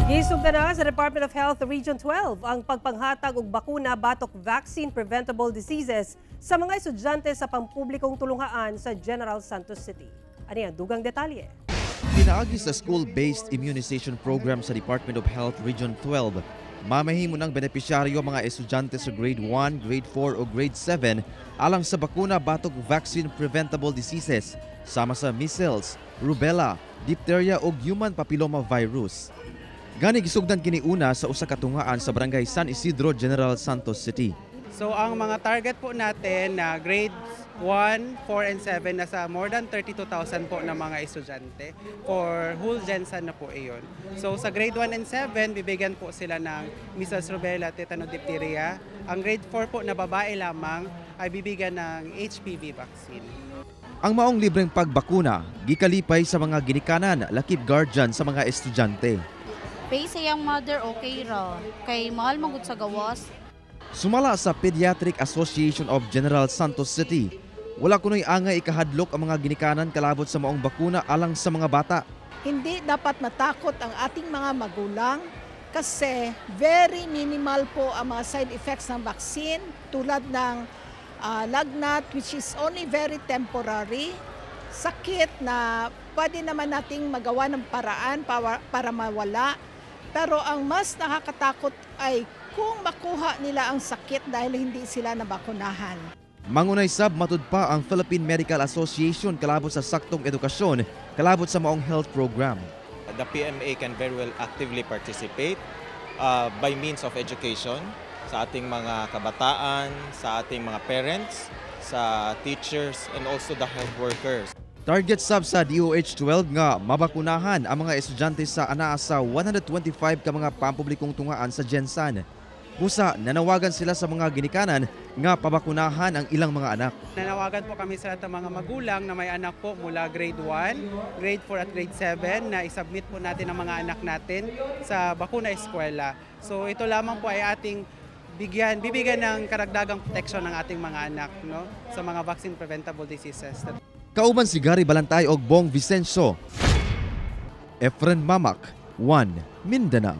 Gisugdan na sa Department of Health Region 12 ang pagpanghatag og bakuna batok vaccine preventable diseases sa mga estudyante sa pampublikong tulunghaan sa General Santos City. Ani ang dugang detalye. Pinaagi sa school-based immunization program sa Department of Health Region 12, mamahimo ng benepisyaryo mga estudyante sa grade 1, grade 4 o grade 7 alang sa bakuna batok vaccine preventable diseases sama sa measles, rubella, diphtheria o human papilloma virus. Gani gisugdan kini una sa usa ka tungaan sa Barangay San Isidro, General Santos City. So ang mga target po natin na grades 1, 4, and 7, nasa more than 32,000 po na mga estudyante. For whole Gensan na po iyon. So sa grade 1 and 7, bibigyan po sila ng measles, rubella, tetano, diphtheria. Ang grade 4 po na babae lamang ay bibigyan ng HPV vaccine. Ang maong libreng pagbakuna gikalipay sa mga ginikanan lakip guardian sa mga estudyante. Pay sa iyang mother, okay ra. Kay mahal man gud sa gawas. Sumala sa Pediatric Association of General Santos City, wala kuno'y angay ikahadlok ang mga ginikanan kalabot sa maong bakuna alang sa mga bata. Hindi dapat matakot ang ating mga magulang kasi very minimal po ang mga side effects ng vaccine tulad ng lagnat, which is only very temporary, sakit na pwede naman nating magawa ng paraan para mawala. Pero ang mas nakakatakot ay kung makuha nila ang sakit dahil hindi sila nabakunahan. Mangunay sab matud pa ang Philippine Medical Association kalabot sa saktong edukasyon kalabot sa maong health program. The PMA can very well actively participate by means of education sa ating mga kabataan, sa ating mga parents, sa teachers, and also the health workers. Target sab sa DOH 12 nga mabakunahan ang mga estudyante sa anaa sa 125 ka mga pampublikong tungaan sa Gensan. Busa nanawagan sila sa mga ginikanan nga pabakunahan ang ilang mga anak. Nanawagan po kami sa lahat ng mga magulang na may anak po mula grade 1, grade 4 at grade 7 na isubmit po natin ang mga anak natin sa bakuna eskwela. So ito lamang po ay ating bibigyan ng karagdagang protection ng ating mga anak, no, sa mga vaccine preventable diseases. Kauban si Gary Balantay og Bong Vicencio. Efren Mamak, 1 Mindanao.